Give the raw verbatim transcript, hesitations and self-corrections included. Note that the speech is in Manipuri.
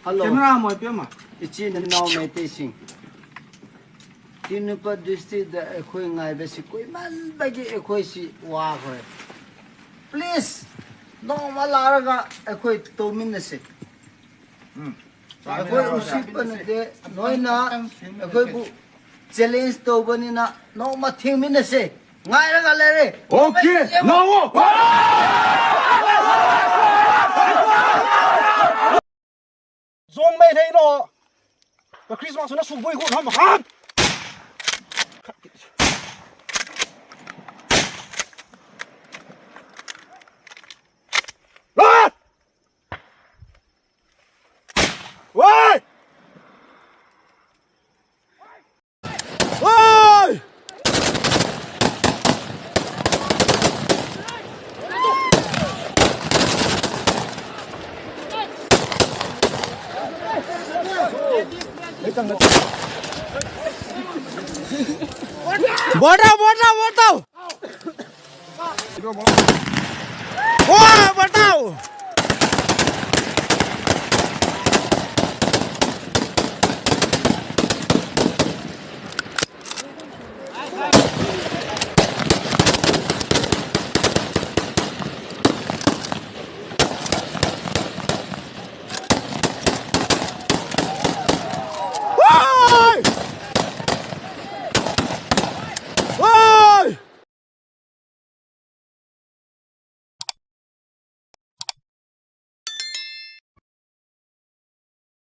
ꯍꯜꯂꯣ꯫ ꯀꯦꯃꯦꯔꯥ ꯑꯃ ꯄꯤꯔꯝꯃꯣ꯫ ꯏꯆꯤꯟ ꯏꯅꯥꯎ ꯃꯩꯇꯩꯁꯤꯡ, ꯇꯦꯡꯅꯧꯄꯜ ꯗꯤꯁꯇ꯭ꯔꯤꯛꯇ ꯑꯩꯈꯣꯏ ꯉꯥꯏꯕꯁꯤ ꯀꯨꯏꯃꯟꯕꯒꯤ ꯑꯩꯈꯣꯏꯁꯤ ꯋꯥꯈ꯭ꯔꯦ꯫ ꯄ꯭ꯂꯤꯖ, ꯅꯣꯡꯃ ꯂꯥꯛꯂꯒ ꯑꯩꯈꯣꯏ ꯇꯧꯃꯤꯟꯅꯁꯤ꯫ ꯎꯝ꯫ ꯑꯩꯈꯣꯏ ꯎꯁꯤꯠꯄ ꯅꯠꯇꯦ, ꯅꯣꯏꯅ ꯑꯩꯈꯣꯏꯕꯨ ꯆꯦꯂꯦꯟꯖ ꯇꯧꯕꯅꯤꯅ ꯅꯣꯡꯃ ꯊꯦꯡꯃꯤꯟꯅꯁꯦ꯫ ꯉꯥꯏꯔꯒ ꯂꯩꯔꯦ꯫ ꯑꯣꯀꯦ, ꯂꯥꯛꯑꯣ꯫ ꯖꯣꯡ ꯃꯩ ꯂꯩꯔꯣ꯫ ꯈ꯭ꯔꯤꯁꯃꯥꯁꯅ ꯁꯨꯕꯣꯏ ꯍꯨꯠ ꯍꯝ ꯍꯝ꯫ ꯋꯥꯏ! ꯋꯥꯏ! ꯕꯣꯜ ꯇꯧ, ꯕꯣꯜ ꯇꯧ, ꯕꯣꯜ ꯇꯧ!